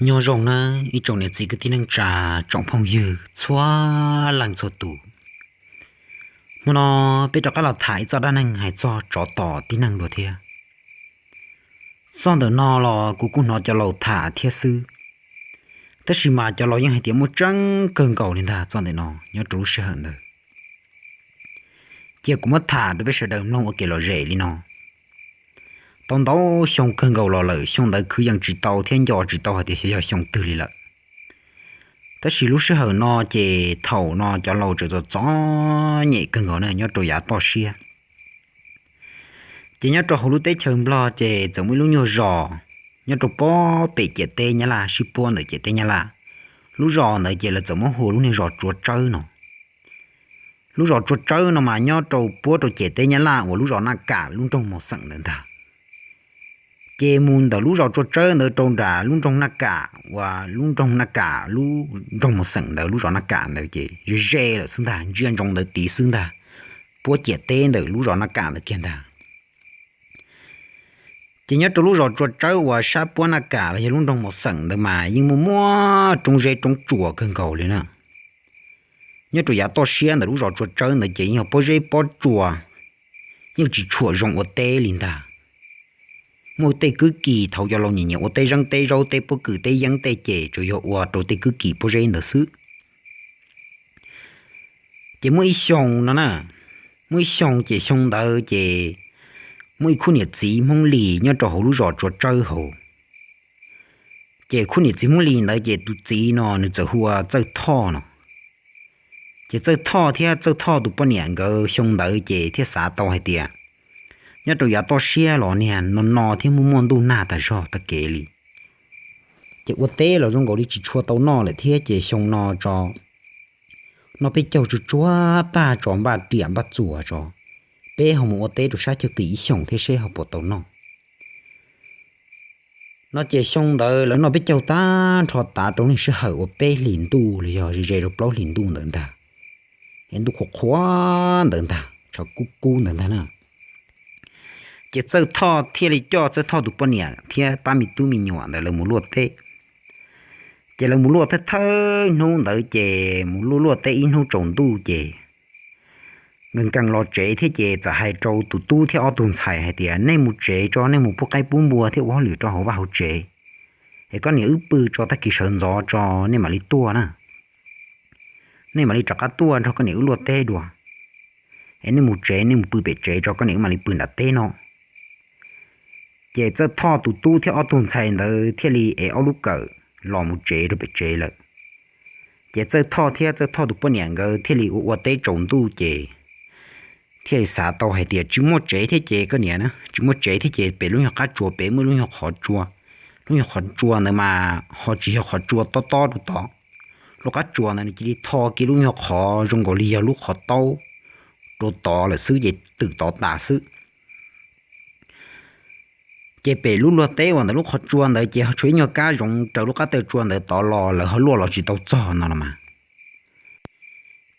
Nyob zoo nawb ib tsoom niam txiv kwv tij neej tsa, tsoom phooj ywg txhua leej txhua tus. Hmo no peb rov qab los tham ib txoj dab neeg hais txog tsov tom tib neeg dua thiab. Txoj ntawm no los kuv kuj hnov cov laus tham thiab xwb, tab sis mas cov laus yeej hais tias muaj tseeb kawg nkaus li ntag txoj ntawm no nyob rau lub sij hawm ntawd. Cia kuv muab tham rau peb sawv daws mloog ua kev lom zem li no. Tau ntau xyoo kawg nkaus los lawm, xyoo ntawd khwv yees tsis tau thiab nco tsis tau hais tias xyov yog xyoo twg li lawm. Tab sis lub sij hawm no ces thaum no cov laus tseem txom txom nyem kawg nkaus na nyob rau yav toj siab. Ces nyob rau hauv lub teb chaws Nplog ces txawm muaj ib lub nyuag zos nyob rau pob pem ciam teb Nyab Laj sib puab ntawm ciam teb Nyab Laj. Lub zos ntawd ces lawv txawm muab hu lub niag zos Tsua Tsawb no. Lub zos Tsua Tsawb no mas nyob rau puab rau ciam teb Nyab Laj uas lub zos Naj Kam lub nroog Mos Xeem ntawd ntag. Ces mus ntawm lub zos Tsua Tsawb ntawd rau nram lub nroog Naj Kam uas lub nroog Naj Kam lub nroog Mos Xeem ntawd lub zos Naj Kam ntawd ces ze ze lawm xwb ntag, ntsia ntsoov ntawd tid xwb ntag, puab ciam teb ntawm lub zos Naj Kam ntawd kiag ntag. Ces nyob rau lub zos Tsua Tsawb uas sab puab Naj Kam los yog lub nroog Mos Xeem ntawd mas yeej muaj muaj roob zeb roob tsua kawg nkaus li na. Nyob rau yav toj siab ntawm lub zos Tsua Tsawb ntawd ces yeej yog pob zeb pob tsua, yeej tsis tshuam zoo ua teb li ntag. Muaj tej kwb kis thaum cov laus nyiam nyiam ua teb zeeb teb zaub teb pob kws teb yeeb tej ces tsuas yog ua rau tej kwb kis pob zeb ntawd xwb. Ces muaj ib xyoo no na, muaj ib xyoo ces xyoo ntawd ces muaj ib khub niam txiv Hmoob Lis nyob rau hauv lub zos Tsua Tsawb hauv. Ces khub niam txiv Hmoob Lis ntawd ces tus txiv no nws txawm hu ua Txawj Thoj no. Ces Txawj Thoj thiab Txawj Thoj tus poj niam nkawd xyoo ntawd ces thiaj xav tau hais tias nyob rau yav toj siab los niag no no thiab muaj muaj ntuj nag tag zog tag kev li. Ces ua teb los zoo nkaus li tsis tshua tau noj lawm thiab ces xyoo no tso, noj peb caug tsuag tsuag tag tso npaj riam npaj txuas tso, peb ho mus ua teb rau sab chaw qis ib xyoos thiab seb ho puas tau noj. No ces xyoo ntawd lawv noj peb caug tag nrho tav rau niag sij hawm uas peb hlis ntuj los yog ze ze rau plaub hlis ntuj ntawd ntag, es ntuj qhuav qhuav ntawd ntag, tshav kub kub ntawd ntag na. Ces Txawj Thoj thiaj li coj Txawj Thoj tus poj niam thiab pab me tub me nyuam ntawd lawv mus luaj teb. Ces lawv mus luaj thawj thawj hnub ntawd ces mus luaj luaj teb ib hnub tsaus ntuj ces nkees nkees los tsev thiab ces txawm hais rau tus tub thiab ob tug ntxhais hais tias nej mus tsev tso, nej mus pub qaib pub npua thiab ua hauj lwm rau hauv vaj hauv tsev, es koj niam wb pw tso, tag kis sawv ntxov tso nej mam li tuaj na. Nej mam li rov qab tuaj nrog koj niam wb luaj teb dua. Es nej mus tsev, nej mus pw pem tsev tso, koj niam wb mam li pw nram teb no. Ces Txawj Thoj tus tub thiab ob tug ntxhais ntawd thiaj li ev ob lub kawm los mus tsev rau pem tsev lawm. Ces Txawj Thoj thiab Txawj Thoj tus poj niam nkawd thiaj li ua ua teb tsaus ntuj ces thiaj li xav tau hais tias tsis muaj tsev thiab ces koj niam na, tsis muaj tsev thiab ces pem lub nyuag qab tsua pem muaj lub nyuag qhov tsua. Lub nyuag qhov tsua ntawd mas ho tsis yog qhov tsua tob tob rau tod. Lub qab tsua ntawd nws cia li tho kiag lub nyuag qhov zoo nkaus li yog lub qhov taub rau tod lawm xwb ces twm tod tas xwb. Ces pem lub luag teb uas ntawm lub qhov tsua ntawd ces tshuav ib nyuag kab zoov raws lub qab taw tsua ntawd tod los lawv ho luaj los tsis tau txog no los mas.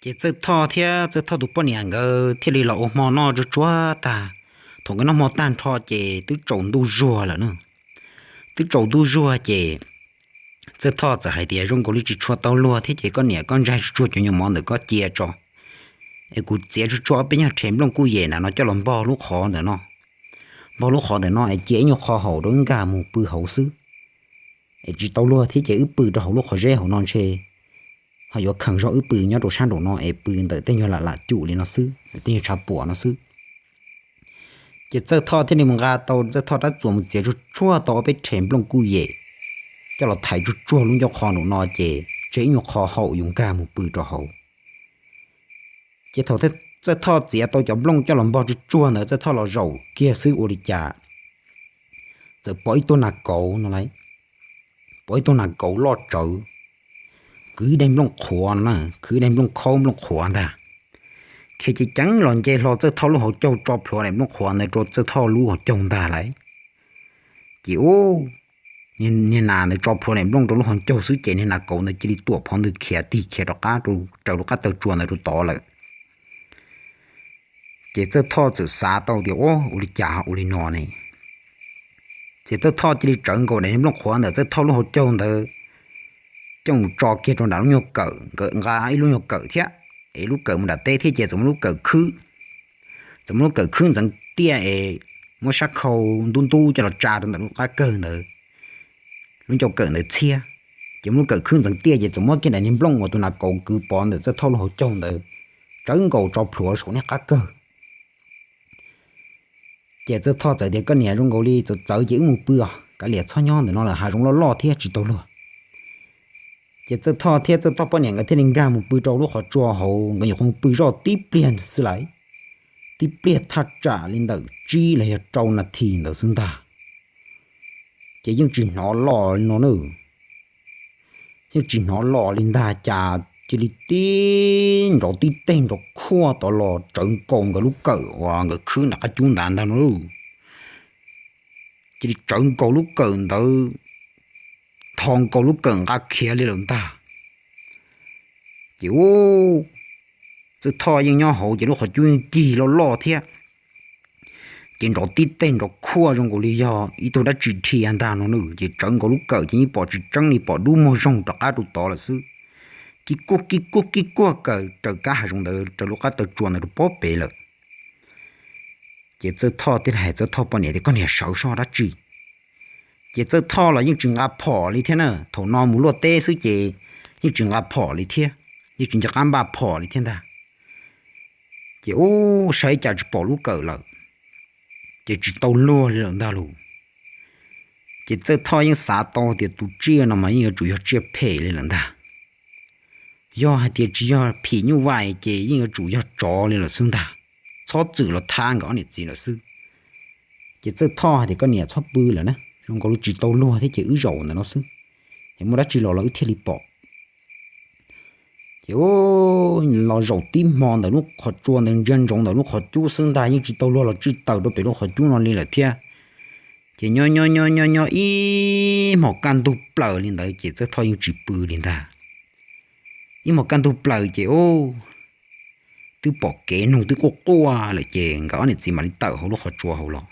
Ces Txawj Thoj thiab Txawj Thoj tus poj niam nkawd thiaj li los ua hmo noj tsuag tsuag tag. Thaum nkawd noj hmo tag nrho ces twb tsaus ntuj zuag lawm na. Twb tsaus ntuj zuag ces Txawj Thoj txawm hais tias zoo nkaus li tsis tshua tau luag thiab ces koj niam koj ntsaig tsuag tsuag cov nyuag mov ntawm koj cia tso, es kuv txiav tsuag tsuag ob peb nyuag rhe nplooj kuj yem nram no coj los npog lub qhov ntawm no. Npog lub qhov ntawm no es cia ib nyuag qho haum rau wb nkag mus pw hauv xwb. Es tsis tau luag thiab ces wb pw rau hauv lub qhov zeb hauv no ntshe ho yuav kheev zog wb pw nyob rau sab nraum no es pw ntawm tej nyuag lam lam cum li no xwb, ntawm tej nyuag tshav puam no xwb. Ces Txawj Thoj thiaj li mus nqa tau Txawj Thoj rab txuas mus txiav tsuag tsuag tau ob peb rhe nplooj kuj yem, coj los thaiv tsuag tsuag lub ncauj qho nraum no ces tseg ib nyuag qho haum yus nkag mus pw rau hauv. Ces thaum Txawj Thoj txiav tau cov nplooj coj los npog tsuag tsuag ntawd Txawj Thoj los zaum kiag xwb ua li cas txawm pom ib tug nas kauv no lauj, pom ib tug nas kauv loj tsawv, kwv daim nplooj qhuav no na, kwv daim nplooj khaub nplooj qhuav ntag. Khiav ceev ceev los nce hlo Txawj Thoj lub hauv caug tso plhuav daim nplooj qhuav ntawd rau Txawj Thoj lub hauv caug ntag lauj. Ces ub, niag nas ntawd tso plhuav daim nplooj rau lub hauv caug xwb ces niag nas kauv ntawd cia li tuam phov ntws khiav tig khiav rov qab raws lub qab taw tsua ntawd rau tod lawm. Ces Txawj Thoj txawm xav tau tias ua, ua li cas ua li no ne? Ces Txawj Thoj cia li tsawv nkaus daim niag nplooj qhuav ntawm Txawj Thoj lub hauv caug ntawd coj mus tso kiag rau nram lub nyuag kawm, nkawd nqa ib lub nyuag kawm thiab, es lub kawm mus nram teb thiab ces txawm muab lub kawm khwb, txawm muab lub kawm khwb ntxeev tiaj es muab sab khau ntub ntub coj los tsa rau ntawm lub qab kawg ntawd, lub ncauj kawm ntawd txhiab. Ces muab lub kawm khwb ntxeev tiaj ces txawm muab kiag daim niag nplooj uas tus nas kaus kwv pov ntawm Txawj Thoj lub hauv caug ntawd tsawv nkaus tso plhuav saum niag qab kawg. Ces Txawj Thoj txawm tias, Koj niam, zoo nkaus li txawv txawv ces wb mus pw os, kav liam txhob nyob ntawm no lawm, hav zoov loj loj thiab tsis tau luag. Ces Txawj Thoj thiab Txawj Thoj poj niam nkawd thiaj li nkag mus pw rau lub qhov tsua hauv, nkawd nyuam qhuav mus pw zoj tib pliag xwb lawm, tib pliag thaj tsam li ntawm tsib los yog rau nas this ntawd xwb ntag. Ces yeej tsis hnov los li no na, yeej tsis hnov los li ntag, cas cia li tib nrov tib teg nrov khuaj tod los tsawv nkaus nkawd lub kawm uas nkawd khwb nram qab cub ntawd ntag no. Cia li tsawv nkaus lub kawm ntawd, tho nkaus lub kawm nqa khiav li lawm ntag. Ces ub, Txawj Thoj yeej nyob hauv ces lub qhov cub yeej cig loj loj thiab. Ces nrov tib teg nrov khuaj zoo nkaus li yog ib tug dab tsi dhia ntag no na, ces tsawv nkaus lub kawm ces yeej pom tsis tseeb li, pom dub muag zoog rov qab rau tod lawm xwb. Kib kuaj kib kuaj kib kuaj kawm raws kab hav zoov ntawd raws lub qab taw tsua ntawd rau pob pem lawm. Ces Txawj Thoj thiaj li hais Txawj Thoj poj niam tias, Koj niam, sawv soj dab tsi? Ces Txawj Thoj los yeej tsis nqa phom li thiab na, thaum no mus luaj teb xwb ces yeej tsis nqa phom li thiab, yeej tsis nco qab npaj phom li thiab ntag. Ces ub, saib cas tsis pom lub kawm lawm, ces tsis tau luag li lawm ntag lauj. Ces Txawj Thoj yeej xav tau tias tus tsiaj no mas yeej yuav tsum yog tsiaj phem li lawm ntag. Yog hais tias tsis yog phim nyuj vais ces yeej yuav tsum yog tsov li lawm xwb ntag. Txhob txwm los thab nkawd ob niam txiv lawm xwb. Ces Txawj Thoj hais tias, Koj niam, txhob pw lawm na, zoo nkaus li tsis tau luag thiab ces wb zaum ntawm no xwb, es muaj dab tsi los los wb thiaj li pom. Ces ub, los zaum tib hmo ntawm lub qhov tsua ntawd ntsia ntsoov ntawm lub qhov cub xwb ntag, yeej tsis tau luag los tsij taws rau pem lub qhov cub no li lawm thiab. Ces nyob nyob nyob nyob nyob ib hmos kaj ntug plaws li ntawd ces Txawj Thoj yeej tsis pw li ntag. Ib hmos kaj ntug plaws ces ub, twb pom kev noog twb quaj quaj lawm ces nkawd ob niam txiv mam li tawm hauv lub qhov tsua hauv los.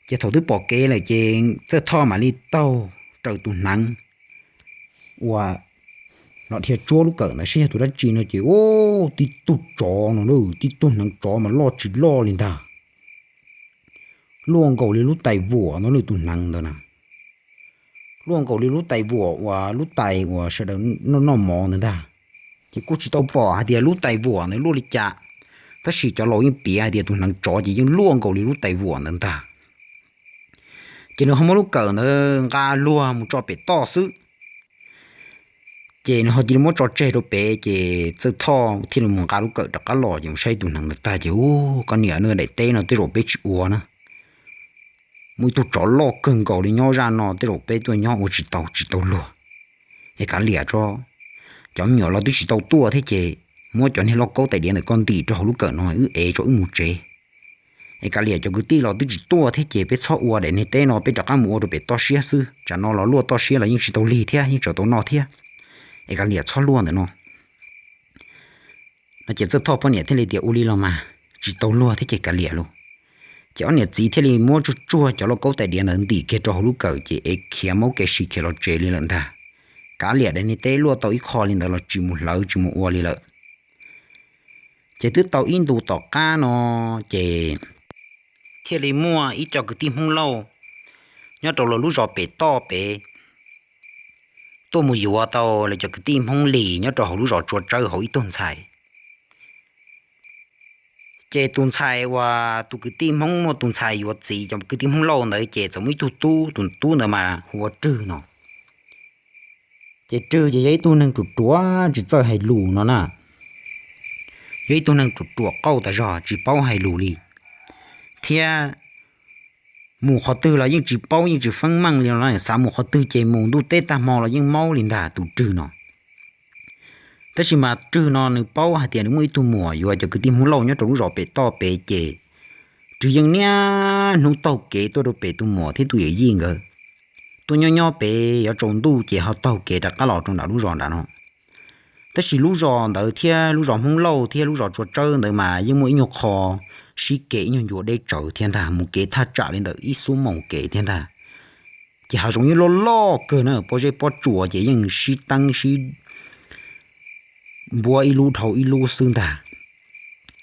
Ces thaum twb pom kev lawm ces Txawj Thoj mam li taug raws tus hneev uas los dhia tsuab lub kawm ntawd saib yog tus dab tsi no ces ub, tib tug tsov no, tib tug hneev tsov mas loj tsis loj li ntag, luaj nkaus li lub tais vuam no, tus hneev ntawd na, luaj nkaus li lub tais vuam uas lub tais uas sawv daws noj noj mov ntawd ntag. Ces kuj tsis tau pom hais tias lub tais vuam ntawd luaj li cas, tab sis cov laus yeej piav hais tias tus hneev tsov ces yeej luaj nkaus li lub tais vuam ntawd ntag. Ces nws ho muab lub kawm ntawd nqa luag mus tso pem toj xwb. Ces nws ho cia li muab tso tseg rau pem ces Txawj Thoj thiaj li mus nqa lub kawm rov qab los ces mus saib tus hneev ntawd tag ces, Ub, koj niam, daim teb no tej zaum peb tsis ua na, muaj ib tug tsov loj kawg nkaus li nyob zaj no, tej zaum peb tuaj nyob ua tsis tau, tsis tau luag. Es kav liam tso, cov me nyuam los twb tsis tau tuaj thiab ces muab cov niag lauj kaub tais diav ntawm koj ntim rau hauv lub kawm no wb ev tso wb mus tsev. Es kav liam cov kwv tij los twb tsis tuaj thiab ces peb txhob ua daim niag teb no, peb rov qab mus ua rau pem toj siab xwb, tsam no los luaj toj siab los yeej tsis tau lig thiab, yeej tseem tau noj thiab. Es kav liam txhob luaj ntawm no. No ces Txawj Thoj poj niam thiaj li tias, Ua li los mas, tsis tau luag thiab ces kav liam lauj. Ces ob niam txiv thiaj li muab tsuag tsuag cov lauj kaub tais diav ntawd ntim kiag rau hauv lub kawm ces ev khiav maub kev si khiav los tsev li lawm ntag. Kav liam daim niag teb luaj tau ib qho li ntawd los tsis mus hlawv tsis mus ua li lawm. Ces twb tau ib ntu tom qab no ces thiaj li muaj ib co kwv tij Hmoob Lauj nyob rau lawv lub zos pem toj pem tuaj mus yuav tau lawv cov kwv tij Hmoob Lis nyob rau hauv lub zos Tsua Tsawb hauv ib tug ntxhais. Ces tus ntxhais uas tus kwv tij Hmoob muaj tus ntxhais yuav txiv cov kwv tij Hmoob Lauj ntawd ces txawm muaj ib tug tub, tus tub ntawd mas hu ua Rwg no. Ces Rwg ces yog ib tug neeg ruam ruam tsis txawj hais lus no na. Yog ib tug neeg ruam ruam qauj tas zog tsis paub hais lus li, thiab mus qhov twg los yeej tsis paub yeej tsis feeb meej li no, xav mus qhov twg ces mus, ntuj teb tag hmo los yeej maub li ntag tus Rwg no. Tab sis mas Rwg no nws paub hais tias nws muaj ib tug muam yuav cov kwv tij Hmoob Lauj nyob rau lub zos pem toj pem ces Rwg yeej niaj hnub taug kev tuaj rau pem tus muam thiab tus yawm yij nkawd, tuaj nyob nyob pem yuav tsaus ntuj ces ho taug kev rov qab los rau nram lub zos nram no. Tab sis lub zos ntawd thiab lub zos Hmoob Lauj thiab lub zos Tsua Tsawb ntawd mas yeej muaj ib nyuag qho sib kev ib nyuag ncua deb tsawv thiab ntag, mus kev thaj tsam li ntawm ib xuab moos kev thiab ntag. Ces hav zoov yeej loj loj kawg na, pob zeb pob tsuas ces yeej sib teeb sib npuab ib lub dhau ib lub xwb ntag.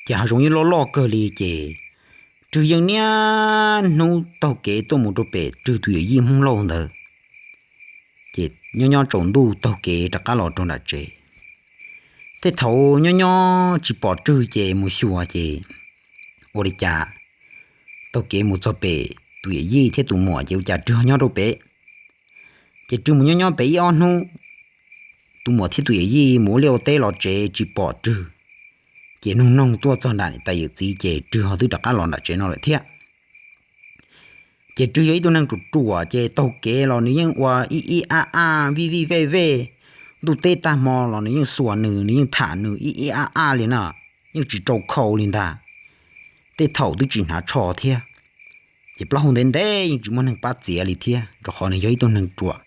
Ces hav zoov yeej loj loj kawg li ces Rwg yeej niaj hnub taug kev tuaj mus rau pem Rwg tus yawm yij Hmoob Lauj ntawd. Ces nyob nyob tsaus ntuj taug kev rov qab los rau nram tsev. Tej thaum nyob nyob tsis pom Rwg ces mus xyuas ces ua li cas taug kev mus txog pem tus yawm yij thiab tus muam ces ua cas Rwg nyob rau pem. Ces Rwg mus nyob nyob pem ib ob hnub, tus muam thiab tus yawm yij mus ua liaj ua teb los tsev tsis pom Rwg. Ces nug noog tuaj txog nram niam tais yawm txiv ces Rwg ho twb rov qab los nram tsev no lawm thiab. Ces Rwg yog ib tug neeg ruam ruam ces taug kev los nws yeej ua ib ib ab ab vij vij vej vej. Ntuj teb tag hmo los nws yeej xuas nws, nws yeej tham nws ib ib ab ab li na, yeej tsis rau khau li ntag. Tej thaum twb tsis hnav tsho thiab. Ces plaub hau ntev ntev yeej tsis muaj neeg pab txiav li thiab, rau qhov nws yog ib tug neeg ruam.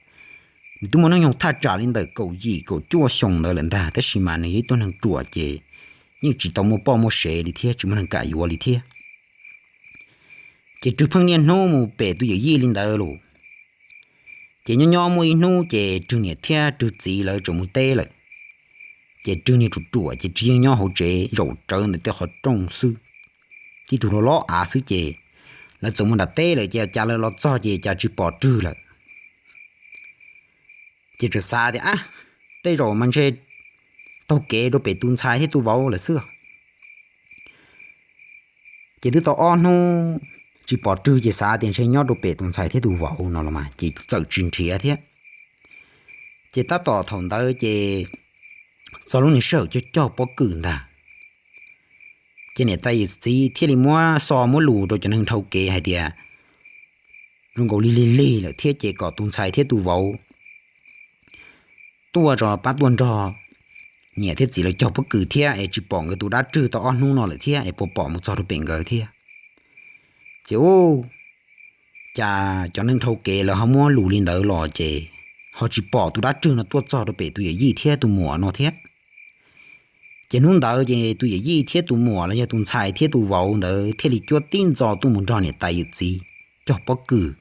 Nws twb muaj hnub nyoog thaj tsam li ntawm kaum yim kaum cuaj xyoo ntawd lawm ntag, tab sis mas nws yog ib tug neeg ruam ces yeej tsis tau muaj poj muaj sev li thiab, tsis muaj neeg kam yuav li thiab. Ces Rwg pheej niaj hnub mus pem tus yawm yij li ntawd los. Ces nyob nyob muaj ib hnub ces Rwg niam thiab Rwg txiv lawv tseem mus teb lawm. Ces Rwg niag ruam ruam ces Rwg yeej nyob hauv tsev zaum tsawv ntawm tej qhov rooj xwb, tib tug hluas hluas av xwb ces lawv txawm mus nram teb lawm ces cas lawv los txog ces cas tsis pom Rwg lawm. Ces txawm xav tias, ab, tej zaum mas ntshe taug kev rau pem tus ntxhais thiab tus vauv lawm xwb. Ces twb tau ob hnub tsis pom Rwg ces xav tias ntshe nyob rau pem tus ntxhais thiab tus vauv no los mas ces txawm tsis nrhiav thiab. Ces tab tom thaum ntawd ces txog lub niag sij hawm cog cog pob kws ntag. Ces niam tais yawm txiv thiaj li muab xov muab lus rau cov neeg dhau kev hais tias zoo nkaus li lig lig lawm thiab ces kom tus ntxhais thiab tus vauv tuaj tso pab tuaj nrog niam thiab txiv lawv cog pob kws thiab es tsis pom nkawd tus dab Rwg tau ob hnub no lawm thiab es puas pom mus txog rau pem nkawd thiab. Ces ub, cas cov neeg dhau kev lawv ho muab lus li ntawd los ces ho tsis pom tus dab Rwg no tuaj txog rau pem tus yawm yij thiab tus muam no thiab. Ces hnub ntawd ces tus yawm yij thiab tus muam los yog tus ntxhais thiab tus vauv ntawd thiaj li cuab tib ntxo tuaj mus nrog niam tais yawm txiv cog pob kws.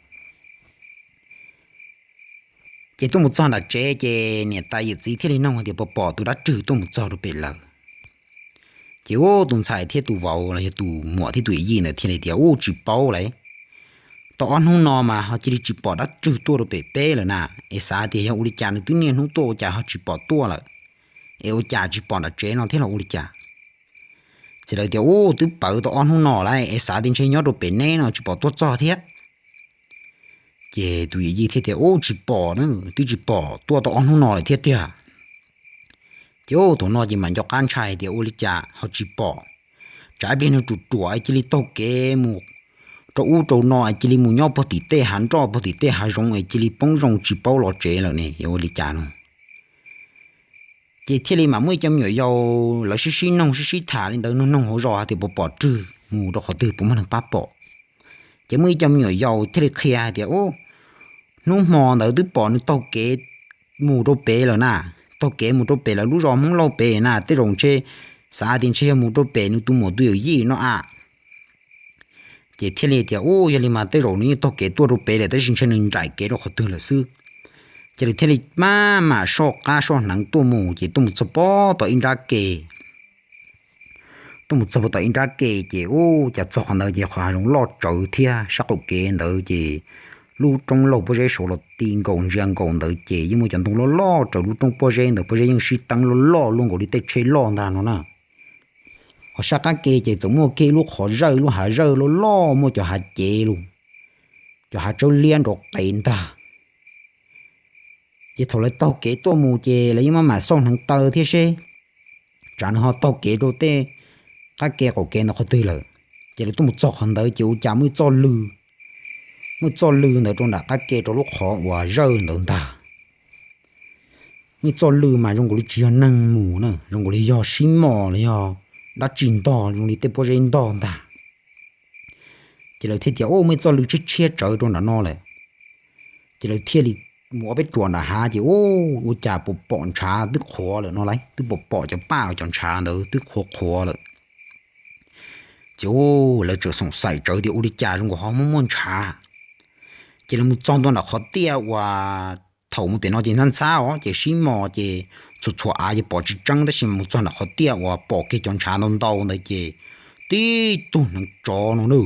Ces tuaj mus txog nram tsev ces niam tais yawm txiv thiaj li nug hais tias puas pom tus dab Rwg tuaj mus txog rau pem lawv. Ces ub, tus ntxhais thiab tus vauv los yog tus muam thiab tus yawm yij ntawd thiaj li tias ub, tsis paub lawm. Tau ob hnub no mas ho cia li tsis pom dab Rwg tuaj rau pem peb lawm na, es xav tias yog ua li cas nws twb niaj hnub tuaj ua cas ho tsis pom tuaj lawm, es ua cas tsis pom nram tsev no thiab los ua li cas. Ces lawv tias ub, twb pawv tau ob hnub no lawm es xav tias ntshe nyob rau pem neb no tsis pom tuaj txog thiab. Ces tus yawm yij thiaj tias ub, tsis pom na, twb tsis pom tuaj tau ob hnub no lawm thiab tiag. Ces ub, thaum no ces mam nco qab ntshai tias ua li cas ho tsis pom, tsam ib pliag nws ruam ruam es cia li taug kev mus rau ub rau no es cia li mus nyob puag tim tej hav nroj puag tim tej hav zoov es cia li poob zoo tsis paub los tsev lawm ne, yuav ua li cas no. Ces thiaj li mam muaj ib co me nyuam yaus lawv sib sib noog sib sib tham li ntawd, noog noog hauv zos hais tias puas pom Rwg mus rau qhov twg puas muaj neeg pab pom. Ces muaj ib co me nyuam yaus thiaj li qhia hais tias ub, hnub hmo ntawd twb pom nws taug kev mus rau pem lawm na, taug kev mus rau pem lawv lub zos Hmoob Lauj pem na, tej zaum ntshe xav tias ntshe yog mus rau pem nws tus muam tus yawm yij no a. Ces thiaj li tias ub, yog li mas tej zaum nws yeej taug kev tuaj rau pem lawm tab sis ntshe nws nraim kev rau qhov twg lawm xwb. Ces lawv thiaj li maj mam soj qab soj hneev tuaj mus ces tuaj mus txog puag tom ib nrab ke. Tuaj mus txog puag tom ib nrab ke ces ub, cas txog qhov ntawd ces qhov hav zoov loj tsawv thiab sab qaum kev ntawd ces lub roob laug pob zeb saud los ti nkaus ntsia nkaus ntawd ces yeej muaj cov ntoo loj loj raws lub roob pob zeb ntawd, pob zeb yeej sib teeb loj loj luaj nkaus li tej tsheb loj ntag no na. Ho sab qab ke ces txawm muaj kiag ib lub qhov zawj, lub hav zawj loj loj muaj cov hav cev los, cov hav tsawb liab nrov qev ntag. Ces thaum lawv taug kev tuaj mus ces lawv yeej maj mam xauj hneev taw thiab seb tsam nws ho taug kev rau tej qab ke qaum kev ntawd qhov twg lawm. Ces lawv tuaj mus txog qhov ntawd ces ua cas muaj ib txoj lw, muaj ib txoj lw ntawd rau nram qab ke rau lub qhov uas zawj ntawd ntag. Muaj ib txoj lw mas zoo nkaus li tsis yog neeg mus na, zoo nkaus li yog sib mos los yog dab tsi ntog zoo li tej pob zeb ntog ntag. Ces lawv thiaj tias ub, muaj ib txoj lw tshiab tshiab tsawv rau nram no lawm. Ces lawv thiaj li mus ob peb ruam nram hav ces ub, ua cas pom pom ntshav twb qhuav lawm no lauj, twb pom pom cov paj cov ntshav ntawd twb qhuav qhuav lawm. Ces lawv txawm xoom xaim tsawv tias ua li cas zoo nkaus ho muaj muaj ntshav. Ces lawv mus txog ntua nram qhov tiaj uas thaum mus pem no ces ntxhab ntxhab os, ces sib mos ces txhua txhua av ces pom tsis tseeb, tab sis mus txog nram qhov tiaj uas pom kiag cov ntshav ntau ntau ntawd ces tib tug hneev tsov no na,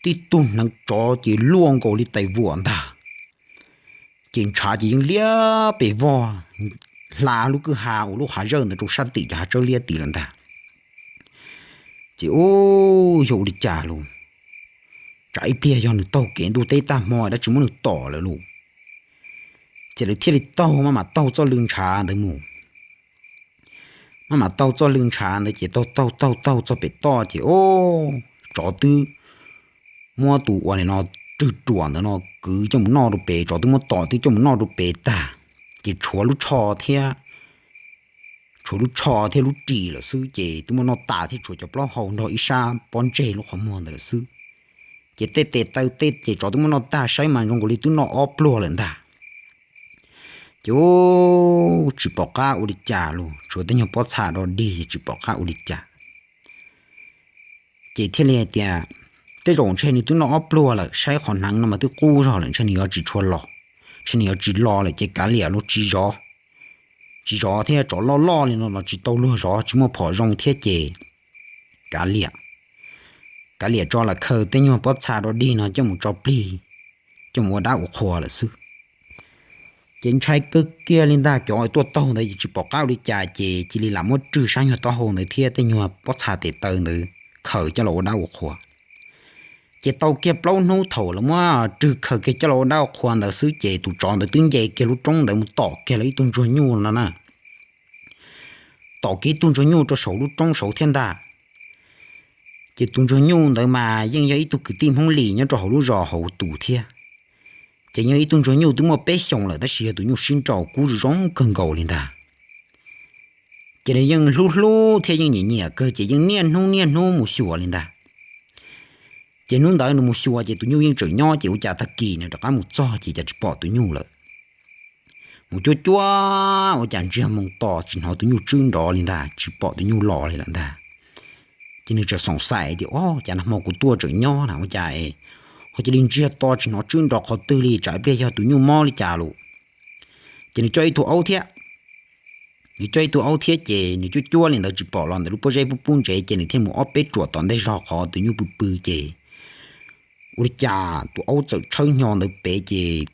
tib tug hneev tsov ces luaj nkaus li tais vuam ntag. Ces ntshav ces yeej liab pes vog hla lub kwj ha uas lub hav zawj ntawd rau sab tim cov hav tsawb liab tid lawm ntag. Ces ub, yog ua li cas los, tsam ib pliag yog nws taug kev ntuj teb tag hmo dab tsi muab nws tom lawm los. Ces lawv thiaj li taug maj mam taug txoj lw ntshav ntawd mus. Maj mam taug txoj lw ntshav ntawd ces taug taug taug taug txog pem toj ces ub, tsov twb muab tus uas nim no rwg ruam ntawd no kwv coj mus noj rau pem, tsov twb muab tom twb coj mus noj rau pem tag. Ces tshuav lub tsho thiab, tshuav lub tsho thiab lub ris lawm xwb ces twb muab noj tas thiab, tshuav cov plaub hau nrog ib sab pob ntseg lub qhov muag ntawd lawm xwb. Ces tej tes taw tej ces tsov twb muab noj tag, saib mas zoo nkaus li twb noj ob pluag lawm ntag. Ces ub, tsis pom qab ua li cas los, tshuav tej nyuag pob txha do dig ces tsis pom qab ua li cas. Ces thiaj li hais tias tej zaum ntshe nws twb noj ob pluag lawm, saib qhov hneev no mas twb qub zog lawm, ntshe nws yuav tsis tshua los, ntshe nws yuav tsis los lawm ces kav liam los tsis zov, tsis zov thiab, tsov loj loj li no los tsis tau luag zov, tsis muaj phom zoo thiab ces kav liam, kav liam tso lawm, khaws tej nyuag pob txha do dig no coj mus tso plig, coj mus ua dab ua qhua lawm xwb. Ces ntshai kawg kiag li ntag, cov tuaj taug ntawd ces tsis pom qab ua li cas ces cia li lam muab rwg sab nyuag taub hau ntawd thiab tej nyuag pob txha tes taw ntawd khaws coj los ua dab ua qhua. Ces tau kiag plaub hnub thaum lawv muab rwg khaws kiag coj los ua dab ua qhua ntawd xwb ces tus tsov ntawd twb nce kiag lub roob ntawd mus tom kiag lawv ib tug ntsuag nyuj no na. Tom kiag ib tug ntsuag nyuj rau saum lub roob saud thiab ntag. Ces tus ntsuag nyuj ntawd mas yeej yog ib tug kwv tij Hmoob Lis nyob rau hauv lub zos hauv tus thiab. Ces yog ib tug ntsuag nyuj twb muaj peb xyoos lawm tab sis yog tus nyuj sib nraus kub zoo kawg nkaus li ntag. Ces nws yeej hlub hlub thiab yeej nyiam nyiam kawg ces yeej niaj hnub niaj hnub mus xyuas li ntag. Ces hnub ntawd nws mus xyuas ces tus nyuj yeej tseem nyob ces ua cas tag kis nws rov qab mus txog ces cas tsis pom tus nyuj lawm. Mus cuab cuab ua cas ntsiag moo to tsis hnov tus nyuj tswb nrov li ntag, tsis pom tus nyuj los li lawm ntag. Ces nws tseem xoom xaim tias, o, cas nag hmo kuv tuaj tseem nyob na ua cas ho cia li ntsiag to tsis hnov tswb nrov qhov twg li, tsam ib pliag yog tus nyuj mob li cas lawm. Ces nws coj ib tug aub thiab, nws coj ib tug aub thiab ces nws cuab cuab li ntawd tsis pom los ntawm lub pob zeb pub pub ntsev ces nws thiaj mus ob peb ruam tom ntej zog qhov tus nyuj pw pw ces ua li cas tus aub txawm tshawb hnyo ntawd pem ces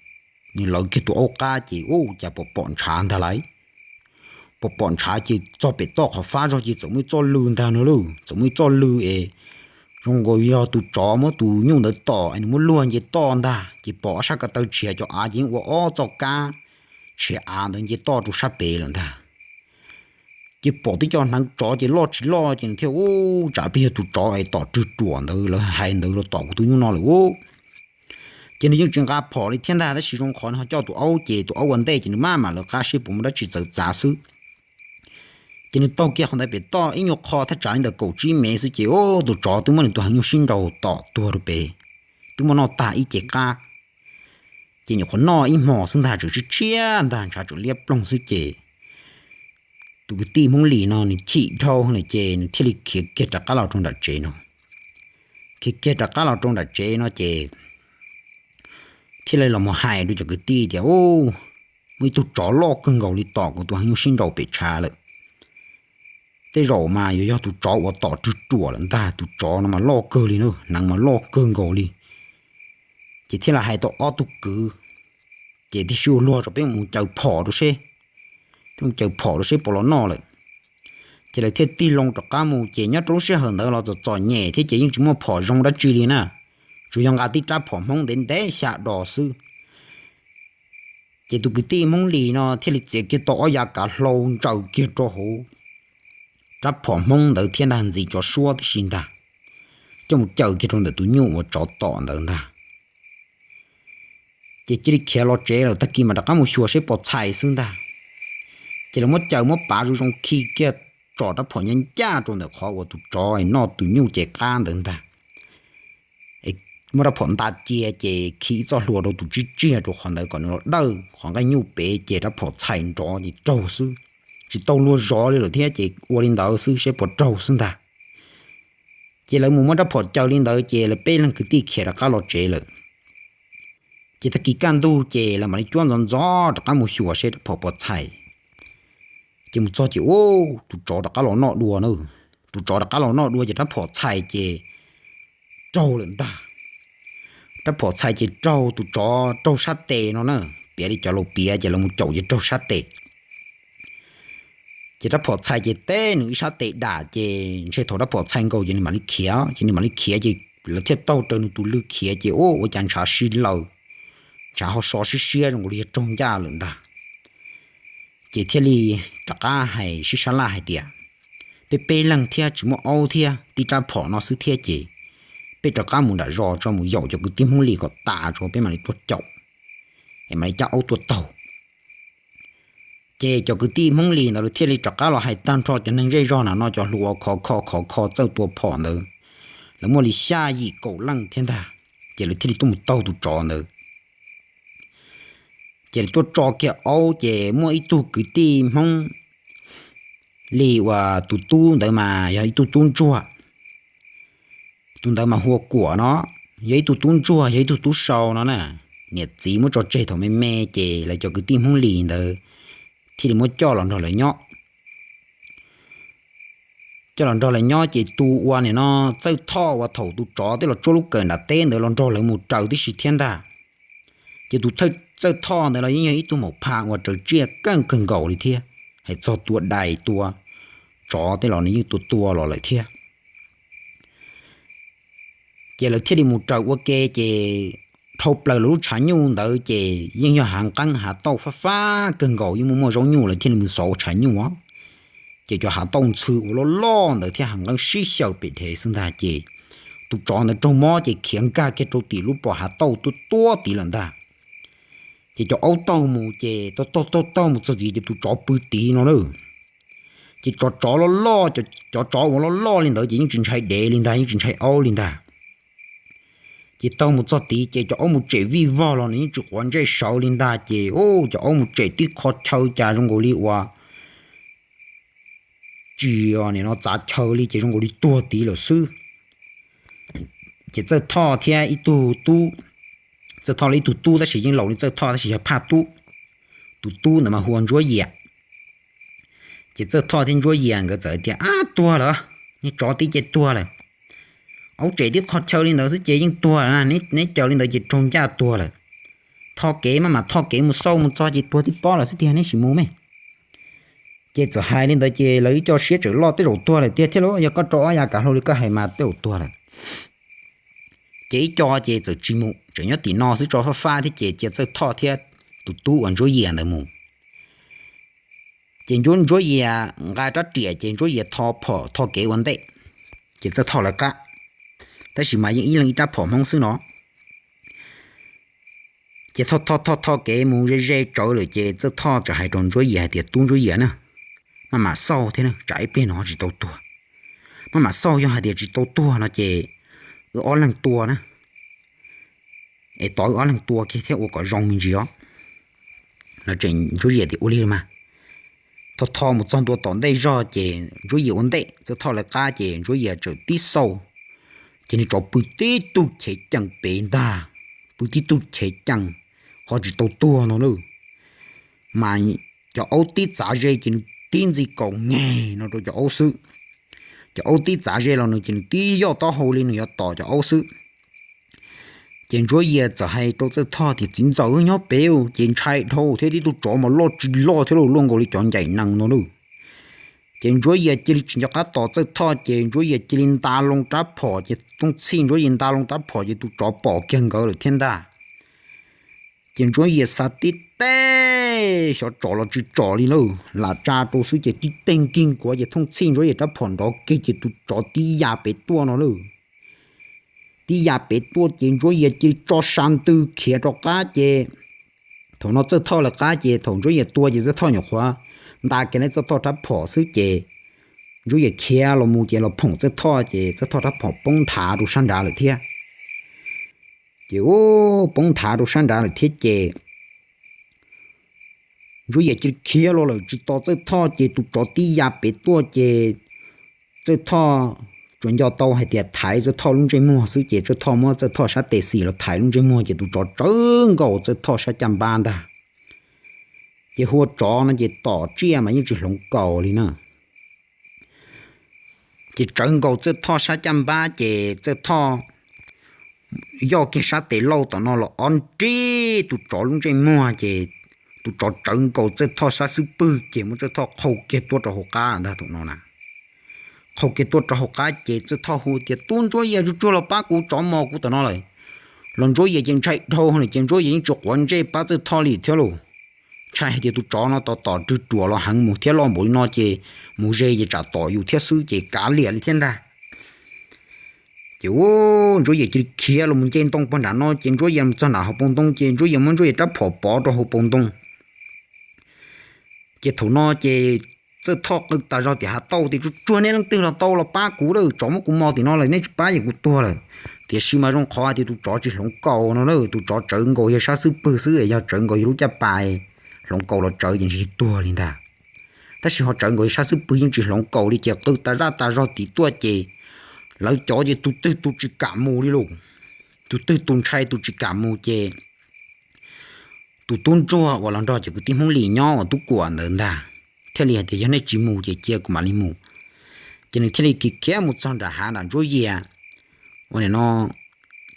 nws lawv kiag tus aub qab ces ua cas pom pom ntshav ntag lauj. Pom pom ntshav ces txog pem toj qhov fab zog ces txawm muaj ib txoj lw ntag no lauj, txawm muaj ib txoj lw es zoo nkaus yog tus tsov muab tus nyuj ntawd tom es nws muab luag nce toj ntag ces pom ob sab ko taw tshiav cov av ces yeej ua ob txoj kab tshiav av ntawd nce toj rau sab pem lawm ntag. Ces pom twb cov hneev tsov ces loj tsis loj ces nws thiaj ua tsam plig yog tus tsov es tom rwg ruam ntawd lawv hais ntawd los tom kuv tus nyuj no lawm ub. Ces nws yeej tsis nqa phom li thiab ntag tab sis zoo qhov nws ho coj tus aub ces tus aub ua ntej ces nws maj mam lawv qab seb puas muaj dab tsi txawv txav xwb. Ces nws taug kiag qhov ntawd pem toj ib nyuag qho thaj tsam li ntawm kaum tsib mev xwb ces ub tus tsov twb muab nws tus heev nyuj sib nraus tom tuag rau pem, twb muab noj tag ib ce qab. Ces nyuam qhuav noj ib hmos xwb ntag tseem tshiab tshiab ntag ntshav tseem liab ploog xwb ces tus kwv tij Hmoob Lis no nws chim dhau lawm ces nws thiaj li khiav kiag rov qab los rau nram tsev no. Khiav kiag rov qab los rau nram tsev no ces thiaj li los mus hais rau cov kwv tij tias, u, muaj ib tug tsov loj kawg nkaus li tom kuv tus heev nyuj sib nraus pem tshav lawm. Tej zaum mas yuav yog tus tsov uas tom rwg ruam lawm ntag, tus tsov no mas loj kawg li na, hneev mas loj kawg nkaus li. Ces thiaj li hais tau ob tug kwv, ces thiaj sib ua luag rau peb mus caws phom rau seb, peb mus caws phom rau seb puas los noj lawm. Ces lawv thiaj tig loo rov qab mus ces nyob rau lub sij hawm ntawd los txom txom nyem thiab ces yeej tsis muaj phom zoo dab tsi li na, tsuas yog nqa tib rab phom Hmoob ntev ntev xya dos xwb. Ces tus kwv tij Hmoob Lis no thiaj li txiav kiag tau ob yav kav hlau ntsaws kiag rau hauv rab phom Hmoob ntawd thiab ntag ntxiv cov suab tib si ntag, coj mus caws kiag rau ntawm tus nyuj uas tsov tom ntawd ntag. Ces cia li khiav los tsev lawm, tag kis mas rov qab mus xyuas seb pos txhais xwb ntag. Ces lawv muab caws muab pav zoo zoo khi kiag tsom rab phom ncaj ncaj rau ntawm qhov uas tus tsov noj tus nyuj ces qab ntawd ntag. Muab rab phom nta cia ces khi ib txoj hlua rau tus tsib tsiag rau qhov ntawd kom nws los dawj qhov nqaij nyuj pem ces rab phom txhais nrov ces raug xwb, tsis tau luag zov li lawm thiab ces ua li ntawd xwb seb puas raug xwb ntag. Ces lawv mus muab rab phom cuab li ntawd ces lawv peb leeg kwv tij khiav rov qab los tsev lawm. Ces tag kis kaj ntug ces lawv mam li cuab ntxov ntxov rov qab mus xyuas seb rab phom puas txhais. Ces mus txog ces ub, tus tsov rov qab los noj dua na. Tus tsov rov qab los noj dua ces rab phom txhais ces raug lawm ntag. Rab phom txhais ces raug tus tsov raug sab tes no na, piav li cov laus piav ces lawv mus caum ces raug sab tes. Ces rab phom txhais ces teb nws ib sab tes dam ces ntshe thaum rab phom txhais nkaus ces nws mam li khiav, ces nws mam li khiav ces lawv thiaj taug raws nws tus lw khiav ces ub, ua cas ntshav sib laws, ntshav ho so siab siab zoo nkaus li yog raug ncaj lawm ntag. Ces thiaj li rov qab hais sib sab laj hais tias, peb peb leeg thiab tsis muaj aub thiab tib rab phom no xwb thiab ces peb rov qab mus nram zos tso, mus yaum cov kwv tij Hmoob Lis kom tas tso peb mam li tuaj caum, es mam li cab aub tuaj taug. Ces cov kwv tij Hmoob Lis ntawd lawv thiaj li rov qab los hais tag nrho cov neeg zej zog na no, cov hluas khov kho khov kho txawj tua phom ntawd, lawv muaj li xya yim kaum leej thiab ntag. Ces lawv thiaj li tuaj mus taug tus tsov ntawd. Ces lawv tuaj tso kiag aub ces muaj ib tug kwv tij Hmoob Lis uas tus tub ntawd mas yog ib tug tub ntsuag. Tus ntawd mas hu ua Kuam no, yog ib tug tub ntsuag, yog ib tug tub sau no na. Niam txiv muab tso tseg thaum me me ces lawv cov kwv tij Hmoob Lis ntawd thiaj li muab coj los nrog lawv nyob. Coj los nrog lawv nyob ces tus uas nim no Txawj Thoj uas thaum tus tsov twb los tsuab lub kawm nram teb ntawd los nrog lawv mus raws tib si thiab ntag. Ces tus Txawj Thoj ntawd los yeej yog ib tug maum pha uas raws tsiaj keej kawg nkaus li thiab, hais txog tua dais tua tsov tej los nws yeej tua tua los lawm thiab. Ces lawv thiaj li mus raws ua ke ces dhau plaws lawv lub tshav nyuj ntawd ces yeej yog hav nqeeb hav tauj fab fab kawg nkaus, yeej muaj muaj zaub nyuj lawv thiaj li mus xov ua tshav nyuj os. Ces cov hav tauj ntxhw uas loj loj ntawd thiab hav nqeeb sib xyaw pem dhev xwb ntag ces tus tsov ntawd raug mob ces khiav nkag kiag rau tim lub pos hav tauj tuab tuab tid lawm ntag. Ces cov aub taug mus ces taug taug taug mus txog tid ces tus tsov pw tid no na. Ces cov tsov loj loj, cov tsov uas loj loj li ntawd ces yeej tsis ntshai dev li ntag, yeej tsis ntshai aub li ntag. Ces taug mus txog tid ces cov aub mus tsem vij vog los nws yeej tsis quav ntsej sawv li ntag ces cov aub mus tsem tib qho chaw cas zoo nkaus li uas tsis, nim no txav chaw li ces zoo nkaus li tuag tid lawm xwb. Ces Txawj Thoj thiab ib tug tub, Txawj Thoj li ib tug tub tab sis yeej laus li Txawj Thoj tab sis yog phaj tub, tus tub ntawd mas hu ua Ntsuab Yias. Ces Txawj Thoj thiab Ntsuab Yias nkawd txawm tias, Ab, tuag lawm, niag tsov tib ce tuag lawm. Aub tsem tib qho chaw li ntawd xwb ces yeej tuag lawm na, neb caw li ntawd ces raug ncaj tuag lawm. Tho kev mas, mas tho kev mus xauj mus txog ces tuag tib pob lawm xwb tiag, neb sim mus me. Ces txawm hais li ntawd ces lawv ib co siab tseem loj, tej zaum tuag lawm tiag thiab lauj, yog koj rau ob yav kav hlau li koj hais mas tej zaum tuag lawm. Ces ib co ces txawm tsis mus, tseem nyob tim no xwb tso fab fab thiab ces cia Txawj Thoj thiab tus tub uas Ntsuab Yias ntawd mus. Ces Ntsuab, Ntsuab Yias nqa rab riam ces Ntsuab Yias tho phom tho kev ua ntej, ces Txawj Thoj lawv qab, tab sis mas yeej ib leeg ib rab phom Hmoob xwb no. Ces tho tho tho tho kev mus ze ze tsawv lawm ces Txawj Thoj txawm hais rau Ntsuab Yias hais tias, Tub Ntsuab Yias na, maj mam xauj thiab na, tsam ib pliag no tsis tau tuag. Maj mam xauj, yog hais tias tsis tau tuag no ces wb ob leeg tua na, es tos wb ob leeg tua kiag thiab ua kom zoo me ntsis os. No ces Ntsuab Yias tias, Ua li mas. Tho tho mus txog ntua tom ntej zog ces Ntsuab Yias ua ntej, Txawj Thoj lawv qab ces Ntsuab Yias txawm tib xauj, ces nws tsov pw tib tug chev cees pem ntag, pw tib tug chev cees, ho tsis tau tuag no na. Mas cov aub tib txav ze ces nws tib ntxi kaus nyeg no rau cov aub xwb. Cov aub tib txav ze los nws ces nws tib yoj taub hau li nws yuav tom cov aub xwb. Ces Ntsuab Yias txawm hais rau Txawj Thoj tias, Txiv ntxawm, nyob pem ces ntshai dhau thiab, tib tug tsov mas loj tsis loj thiab, luaj nkaus li cov ncaim nees no na. Ces Ntsuab Yias cia li tsis nco qab tos Txawj Thoj ces Ntsuab Yias cia li nta loo rab phom ces thooj txhij Ntsuab Yias nta loo rab phom ces tus tsov pom kiag nkawd lawm thiab ntag. Ces Ntsuab Yias xa tib teg, xyov tsom los tsis tsom li na, lam tsa rau xwb ces tib teg nkig nkuav ces thooj txhij Ntsuab Yias rab phom nrov kiag ces tus tsov tib ya pem tuaj no na. Tib ya pem tuaj ces Ntsuab Yias cia li tso sa ntws khiav rov qab ces thaum no Txawj Thoj lawv qab ces thaum Ntsuab Yias tua ces Txawj Thoj nyuam qhuav nta kiag Txawj Thoj rab phom xwb ces Ntsuab Yias khiav los mus ces los phoom Txawj Thoj ces Txawj Thoj rab phom poob nthav rau sab nrad lawm thiab. Ces ub, poob nthav rau sab nrad lawm thiab ces Ntsuab Yias cia li khiav los lawm tsis tos Txawj Thoj ces tus tsov tib ya pem tuaj ces Txawj Thoj tsuas nco tau hais tias thaiv Txawj Thoj lub ntsej muag xwb ces Txawj Thoj muab Txawj Thoj sab tes xis los thaiv lub ntsej muag ces tus tsov tsawv nkaus Txawj Thoj sab caj npab ntag. Ces hu ua tsov no ces tom tsiaj mas yeej tsis hloov kaus li na. Ces tsawv nkaus Txawj Thoj sab caj npab ces Txawj Thoj yoj kiag sab tes lauj tom no los ob nrib tus tsov lub ntsej muag ces tus tsov tsawv nkaus Txawj Thoj sab xub pwg ces muab Txawj Thoj qhau kiag tuaj rau hauv qab ntag thaum no na. Qhau kiag tuaj rau hauv qab ces Txawj Thoj hu tias, Tub Ntsuab Yias, tsuag tsuag los pab kuv, tsov mos kuv tom no lawm. Los Ntsuab Yias ces ntshai dhau lawm ces Ntsuab Yias yeej tsis quav ntsej pab Txawj Thoj li thiab lauj. Ntshai hais tias tus tsov no tos tom rwg ruam los heev mus thiab loj npaum li no ces mus ze ces tsam tom yus thiab xwb ces kav liam li thiab ntag. Ces ua Ntsuab Yias cia li khiav los mus nce ntoo pog nram no ces Ntsuab Yias mus txog nram hauv paus ntoo ces Ntsuab Yias muab Ntsuab Yias rab phom pov rau hauv paus ntoo. Ces thaum no ces Txawj Thoj qw tas zog tias, Has tau tias tsuag tsuag nej leej twg los tau los pab kuv lawm, tsov muab kuv mos tim no lawm, nej tsis pab ces kuv tuag lawm. Tiam sis mas zoo qhov hais tias tus tsov tsis hloov kaus no na, tus tsov tsawv nkaus yog sab xub pwg xwb es yog tsawv nkaus yog lub caj pas, hloov kaus los tsawv ces ntshe tuag li ntag. Tab sis ho tsawv nkaus yog sab xub pwg yeej tsis hloov kaus li ces qw tas zaj tas zog tid tuaj ces lawv cov ces tus twg tus tsis kam mus li lauj. Tus twg tus ntshai tus tsis kam mus ces tus tub ntsuag uas los nrog cov kwv tij Hmoob Lis nyob uas Tub Kuam ntawd ntag thiaj li hais tias, Yog nej tsis mus ces cia kuv mam li mus. Ces nws thiaj li khiav khiav mus txog nram hav nram Ntsuab Yias, ua li no,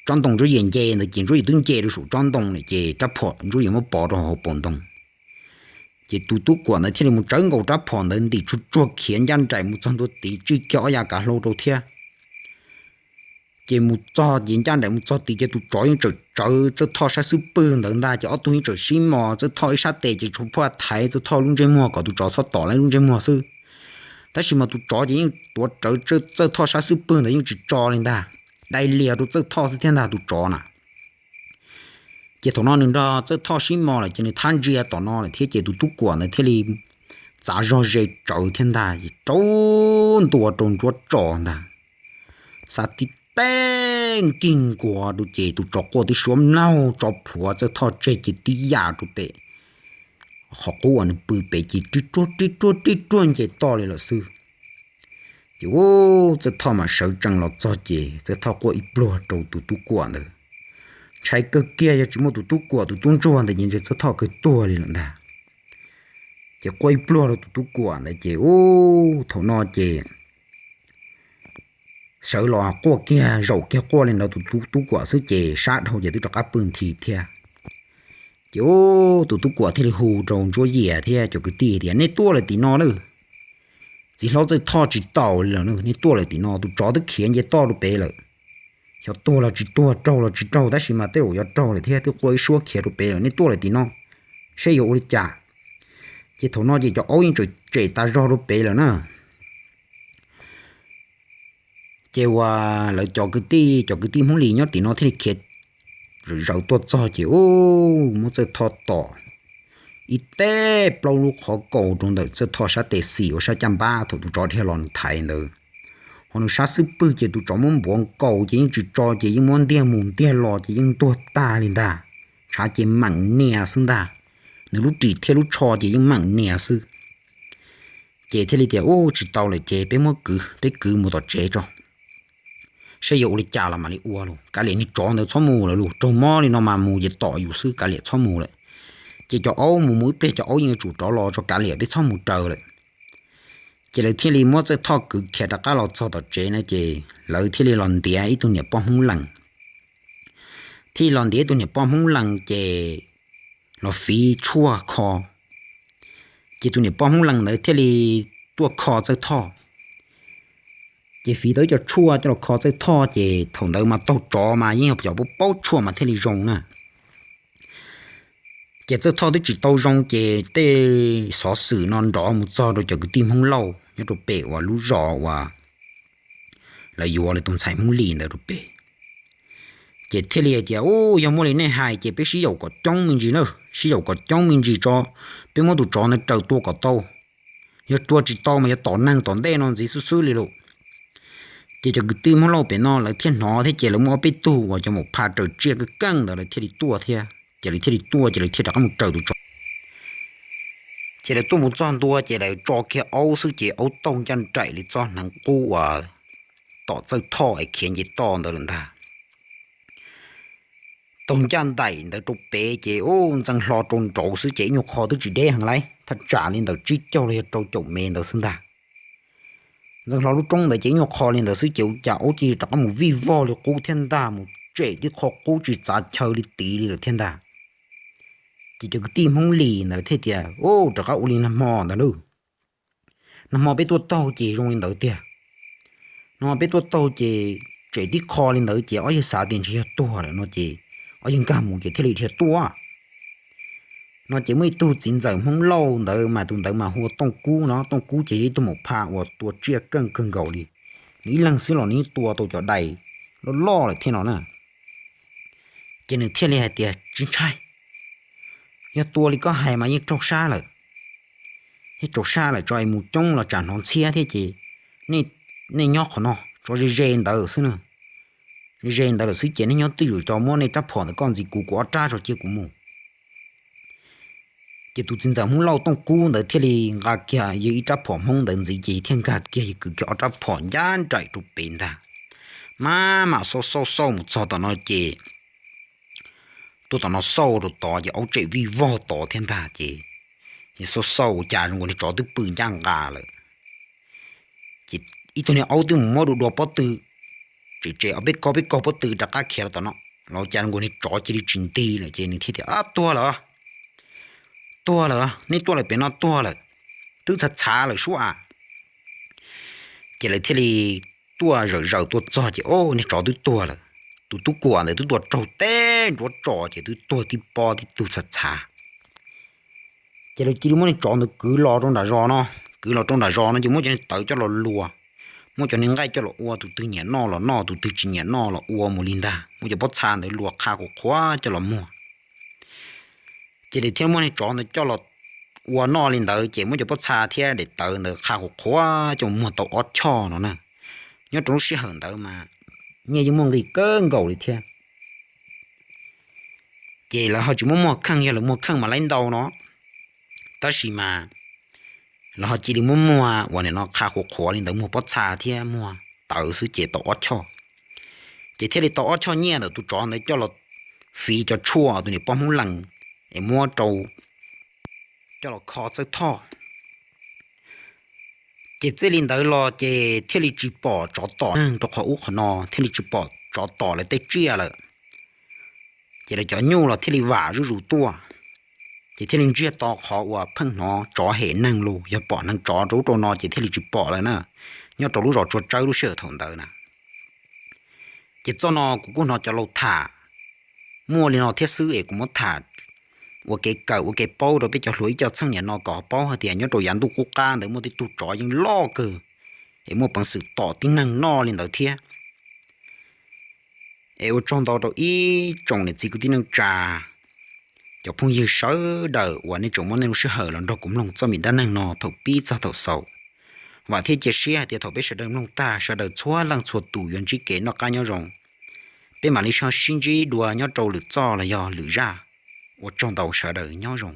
tsob ntoo Ntsuab Yias nce ntawd ces Ntsuab Yias twb nce rau saum tsob ntoo lawm ces rab phom Ntsuab Yias muab pov rau hauv paus ntoo. Ces tus Tub Kuam ntawd thiaj li mus tsawv nkaus rab phom ntawd ntim tsuag tsuag khiav ncaj nraim mus txog ntua tid tsij kiag ob yav kav hlau rau thiab. Ces mus txog ces ncaj nraim mus txog tid ces tus tsov yeej tseem tsawv Txawj Thoj sab xub pwg ntawd ntag ces ob tug yeej tseem sib mos, Txawj Thoj ib sab tes ces tsuas phuaj thaiv Txawj Thoj lub ntsej muag kom tus tsov txhob tom lawv lub ntsej muag xwb. Tab sis mas tus tsov ces yeej tuav rawv Txawj Thoj sab xub pwg ntawd yeej tsis tso li ntag, dai lias rau Txawj Thoj xwb thiab ntag tus tsov na. Ces thaum no nws nrog Txawj Thoj sib mos lawm ces nws thab ntsia tom no lawm thiab ces tus Tub Kuam ntawd thiaj li txav zog ze tsawv thiab ntag, rau ntua rau nruab tso ntag. Xa tib teg nkig nkuas rau ces tus tsov quaj tib suab mlaug tso plhuav Txawj Thoj tseg ces tib yam rau pem qhov qub uas nws pw pem ces rib ruag rib ruag rib ruag nce toj li lawm xwb. Ces ua Txawj Thoj mas sawv tsees los txog ces Txawj Thoj quaj ib pluag rau tus Tub Kuam ntawd. Ntshai kawg kiag, yog tsis muaj tus Tub Kuam tus tub ntsuag ntawd ces ntshe Txawj Thoj kawg tuag li lawm ntag. Ces quaj ib pluag rau tus Tub Kuam ntawd ces ua thaum no ces sawv los quaj kiag zaum kiag quaj li ntawd tus Tub Kuam xwb ces sab dhau ces twb rov qab pw nthi thiab. Ces ua tus Tub Kuam thiaj li hu rau Ntsuab Yias thiab cov kwv tij tias, Nej tuaj lawm tim no lawm, txiv hlob Txawj Thoj tsis taus li lawm, nej tuaj lawm tim no, tus tsov twb khiav nce toj rau pem lawm. Xyov tuag los tsis tuag, raug los tsis raug, tab sis mas tej zaum yuav raug lawm thiab, twb quaj ib suab khiav rau pem lawm, nej tuaj lawm tim no seb yuav ua li cas. Ces thaum no ces cov aub yeej tsem tas zog rau pem lawm na. Ces uas lawv cov kwv tij, cov kwv tij Hmoob Lis nyob tim no thiaj li khiav zaws tuaj txog ces ua muab Txawj Thoj tom ib teg plaub lub qhov kaus rau ntawm Txawj Thoj sab tes xis uas sab caj npab thaum tus tsov dhia los nws thaiv ntawd. Ho nws sab xub pwg ces tus tsov muab npuav nkaus ces yeej tsis tso ces yeej muab ntiag mus ntiag los ces yeej ntuag tag li ntag. Tshav ces meem nias xwb ntag, nws lub ris thiab lub tsho ces yeej meem nias xwb. Ces thiaj li tias, Ub, tsis tau lawm ces peb muab kwv, peb kwv mus tom tsev tso, saib yuav ua li cas los mam li ua lauj. Kav liam niag tsov ntawd txhob mus lawm lauj, raug mob li no mas mus ces tom yus xwb, kav liam txhob mus lawm. Ces cov aub mus mus ib pliag cov aub yeej yuav tsum rov los tso, kav liam peb txhob mus raws lawm. Ces lawv thiaj li muab Txawj Thoj kwv khiav rov qab los txog tom tsev na ces lawv thiaj li los ntiav ib tug niam poj Hmoob Lees. Thiaj los ntiav ib tug niam poj Hmoob Lees ces los fiv tshuaj kho. Ces tus niam poj Hmoob Lees ntawd thiaj li tuaj kho Txawj Thoj. Ces fiv tau ib co tshuaj coj los kho Txawj Thoj ces thaum ntawd mas taug tsov mas yeej yog cov paub paub tshuaj mas thiaj li zoo na. Ces Txawj Thoj twb tsis tau zoo ces tej xov xwm no nrov mus txog rau cov kwv tij Hmoob Lauj nyob rau pem uas lub zos uas lawv yuav lawv tus ntxhais Hmoob Lis ntawd rau pem. Ces thiaj li hais tias, Ub, yog muaj li nej hais ces peb sib yaum kom coob me ntsis na, sib yaum kom coob me ntsis tso, peb muab tus tsov ntawd raws tua kom tau. Yog tua tsis tau mas yuav tom neeg tom ntej no ntxiv xwb xwb li lauj. Ces cov kwv tij Hmoob Lauj pem no lawv thiaj hnov thiab ces lawv muaj ob peb tug uas cov maum pha raws tsiaj keej keej ntawd lawv thiaj li tuaj thiab. Ces lawv thiaj li tuaj ces lawv thiaj rov qab mus raws tus tsov. Ces lawv tuaj mus txog ntua ces lawv tso kiag aub xwb ces aub taug ncaj nraim li txoj hneev qub uas tom Txawj Thoj es khiav nce toj ntawd lawm ntag. Taug ncaj nraim ntawd rau pem ces ub, Ntxeev Hlo rau nraud xwb ces ib nyuag qho twb tsis deb heev lauj, thaj tsam li ntawm tsib caug los yog rau caum mev ntawd xwb ntag. Ntxeev Hlo lub roob ntawd ces ib nyuag qho li ntawd xwb ces ua cas ub cia li rov qab mus vij vog li qub thiab ntag, mus tsem tib qho qub tsis txav chaw li tid li lawm thiab ntag. Ces cov kwv tij Hmoob Lis ntawd thiaj tias, Ub, rov qab ua li nag hmo ntawd lauj. Nag hmo peb tuaj taug ces zoo li ntawd tiag. Nag hmo peb tuaj taug ces tsem tib qho li ntawd ces ob yawg xav tias ntshe yog tuag lawm no ces ob yawg nkag mus ces thiaj li dhia tuaj. No ces muaj ib tug txiv ntxawm Hmoob Lauj ntawd mas tus ntawd mas hu ua Tooj Kub no, Tooj Kub ces yog ib tug maum pha uas tua tsiaj keej kawg nkaus li. Nws ib leeg xwb los nws tua tau cov dais loj loj lawm thiab no na. Ces nws thiaj li hais tias, Tsis ntshai, yog tua li koj hais mas yeej raug sab lawm. Yeej raug sab lawm, tso es mus coob los tsam hnov ntxhiab thiab ces nej nyob qhov no, tso ze ze ntawd xwb na. Ze ze ntawd lawm xwb ces nej nyob twj ywm tso, muab nej rab phom ntawm koj ntxiv kuv, kuv ob rab tso cia kuv mus. Ces tus txiv ntxawm Hmoob Lauj Tooj Kub ntawd thiaj li nqa kiag yawg ib rab phom Hmoob ntawd ntxiv ces thiaj nkag kiag yawg kwv kiag ob rab phom ncaj nraim rau pem ntag. Maj mam xauj xauj xauj mus txog tom no ces tuaj tom no xauj rau tod ces aub tsem vij vog tod thiab ntag ces, ces xauj xauj ua cas zoo nkaus niag tsov twb pw ncaj nqa lawm. Ces ib tug niag aub twb mus muab dua dua pob tw, tsem tsem ob peb kaug peb kaug pob tw rov qab khiav los tom no, los cas zoo nkaus niag tsov cia li tsis nti lawm ces nws thiaj tias, Tuag lawm, tuag lawm, nej tuaj lawm pem no tuag lawm, twb txhav txhav lawm sub a. Ces lawv thiaj li tuaj zawm zaws tuaj txog ces, Ub, niag tsov twb tuag lawm. Tus tub kuam ntawd twb tuaj raug teb nruab tso ces twb tuag tib pob tib tug txhav txhav. Ces lawv cia li muab niag tsov ntawd kwv los rau nram zos no, kwv los rau nram zos no ces muab cov niag tawv coj los luas, muab cov niag nqaij coj los ua, tus twg nyiam noj los noj, tus twg tsis nyiam noj los ua mus li ntag. Muab cov pob txha ntawd luas qha qhuav qhuav coj los muag. Ces lawv thiaj muab niag tsov ntawd coj los ua noj li ntawd ces muab cov pob txha thiab daim tawv ntawd qha qhuav qhuav coj mus muag tau ob choj no na. Nyob rau lub sij hawm ntawd mas nyiaj yeej muaj nqis kawg nkaus li thiab. Ces lawv ho tsis muab muag kheej, yog lawv muag kheej mas laib ntau no. Tab sis mas lawv ho cia li muab muag uas nim no qha qhuav qhuav li ntawd, muag pob txha thiab muag tawv xwb ces tau ob choj. Ces thiaj li tau ob choj nyiaj ntawm tus tsov ntawd coj los fiv cov tshuaj tus niam pog Hmoob Lees es muab rau coj los kho Txawj Thoj. Ces txij li ntawd los ces thiaj li tsis pom tsov tom neeg rau qhov ub qhov no, thiaj li tsis pom tsov tom lawv tej tsiaj lawm. Ces lawv cov nyuj los thiaj li vam zuj zus tuaj. Ces thiaj li ntsiag to qhov uas pheej hnov tsov hem neeg los yog pom neeg tsov rau ub rau no ces thiaj li tsis pom lawm na, nyob rau lub zos Tsua Tsawb lub sij hawm thaum ntawd na. Ces txoj no kuv kuj hnov cov laus tham muaj li no thiab xwb es kuv muab tham ua kev kawm ua kev paub rau peb cov hluas ib co txheej niam no kom paub hais tias nyob rau yav ntuj qub qab ntawd muaj tej tug tsov yeej loj kawg es muaj peev xwm tom tib neeg noj li ntawd thiab. Es ua tsaug ntau rau ib tsoom niam txiv kwv tij neej tsa, cov phooj ywg sawv daws uas nej tseem muab nej lub sij hawm los nrog kuv mloog txoj me dab neeg no thaum pib txog thaum xaus. Vam thiab cia siab hais tias thaum peb sawv daws mloog tag, sawv daws txhua leej txhua tus yuav ntsib kev noj qab nyob zoo. Peb mam li sib ntsib dua nyob rau lwm txoj los yog lwm zaj. Ua tsaug ntau, sawv daws nyob zoo.